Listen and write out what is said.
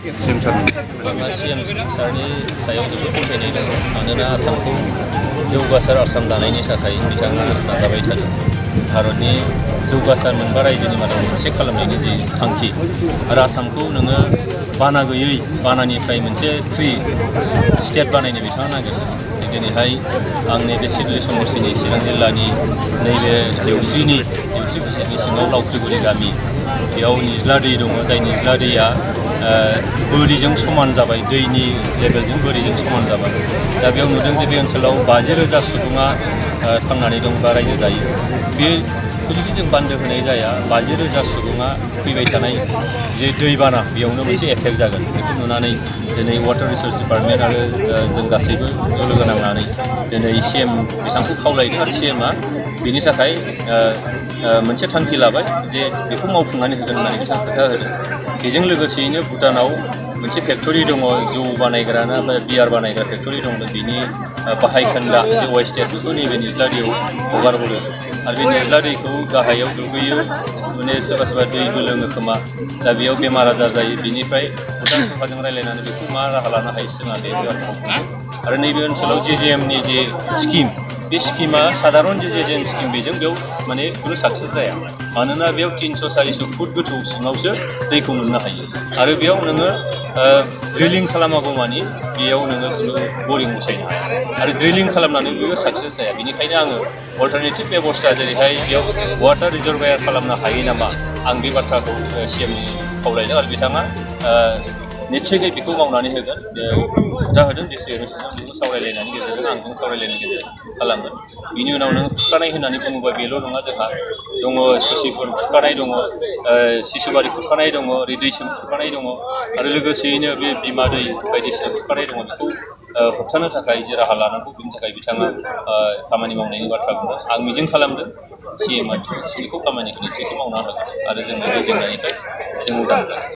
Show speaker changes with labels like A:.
A: CM सान
B: CM सारनि सायाव जोबोद फोथायनाय दं मानोना आसामखौ जौगासार आसाम दानायनि थाखाय बिथाङा नाजाबाय थादों। भारतनि जौगासार मोनबा रायजोनि मादाव मोनसे खालामनायनि जि थांखि आरो आसामखौ नोङो बाना गैयै बानानिफ्राय मोनसे फ्रि स्टेट बानायनो बिथाङा नागिरदों। दिनैहाय आं नैबे सिडली समष्टिनि चिरां जिल्लानि नैबे देवस्रि डिस्ट्रिक्टनि सिङाव लावख्रिगुरि गामि बेयाव निज्ला दै दङ, जाय निज्ला दैया बोरिजों समान जाबाय, दैनि लेभेलजों बोरिजों समान जाबाय। दा बेयाव नुदों जे बे ओनसोलाव 50,000 सुबुङा थांनानै दं बा रायजो जायो। बेखौ जुदि जों बान्दो होनाय जाया 50,000 सुबुङा फैबाय थानाय जे दैबाना बेयावनो मोनसे एफेक्ट जागोन। बेखौ नुनानै दिनै वाटार रिसोर्स डिपार्टमेन्ट आरो जों गासैबो लोगो नांनानै दिनै CM बिथांखौ खावलायदों आरो CMआ बेनि थाखाय मोनसे थांखि लाबाय जे बेखौ मावफुंनानै होगोन होननानै बिथाङा खोथा होदों। बेजों लोगोसेयैनो भुटानाव मोनसे फेक्टरि दङ, जौ बानायग्रा ना बियार बानायग्रा फेक्टरि दं। बिनि बाहायखोन्दा जे वेस्टेज बेखौ नैबे निज्ला दैयाव हगारहरो आरो बे निज्ला दैखौ गाहायाव दुगैयो, माने सोरबा दैबो लोङो खोमा। दा बेयाव बेमार आजार जायो। बिनिफ्राय भुटान सरकारजों रायज्लायनानै बेखौ मा राहा लानो हायो जोंहा बे आरो नैबे ओनसोलाव JJMनि जे स्किम, बे स्किमा साधारन JJM स्किम, बेजों बेयाव माने खुनु साक्सेस जाया। मानोना बेयाव 300-400 फुट गोथौ सिङावसो दैखौ मोननो हायो आरो बेयाव नोङो ड्रिलिं खालामागौ मानि बेयाव नोङो खुनु बरिं बसायनो हाया आरो ड्रिलिं खालामनानै बेयो साक्सेस जाया। बेनिखायनो आङो अल्टारनेटिभ बेबस्था जेरैहाय बेयाव वाटार रिजर्भायर खालामनो हायो नामा, आं बे बाथ्राखौ CMनि खावलायदों आरो बिथाङा निस्सय बेखौ मावनानै होगोन। खोथा होदों डिस्ट्रिक्ट बेखौ सावरायलायनायनि गेजेरजों आंजों सावरायलायनायनि गेजेरजों खालामगोन। बिनि उनाव नों खुरखानाय होननानै बुङोबा बेल' नङा, जोंहा दङ सिसिफोर खुरखानाय दङ, सिसुबारि खुरखानाय दङ, ओरै दैसिम खुरखानाय दङ आरो लोगोसेयैनो बे बिमा दै बायदिसिना खुरखानाय दङ। बेखौ होबथानो थाखाय जे राहा लानांगौ बेनि थाखाय बिथाङा खामानि मावनायनि बाथ्रा बुंदों। आं मिजिं खालामदों CMआ बेखौ खामानिखौ निस्सय मावना होगोन आरो जोंनि बे जेंनानिफ्राय जों उदां जागोन।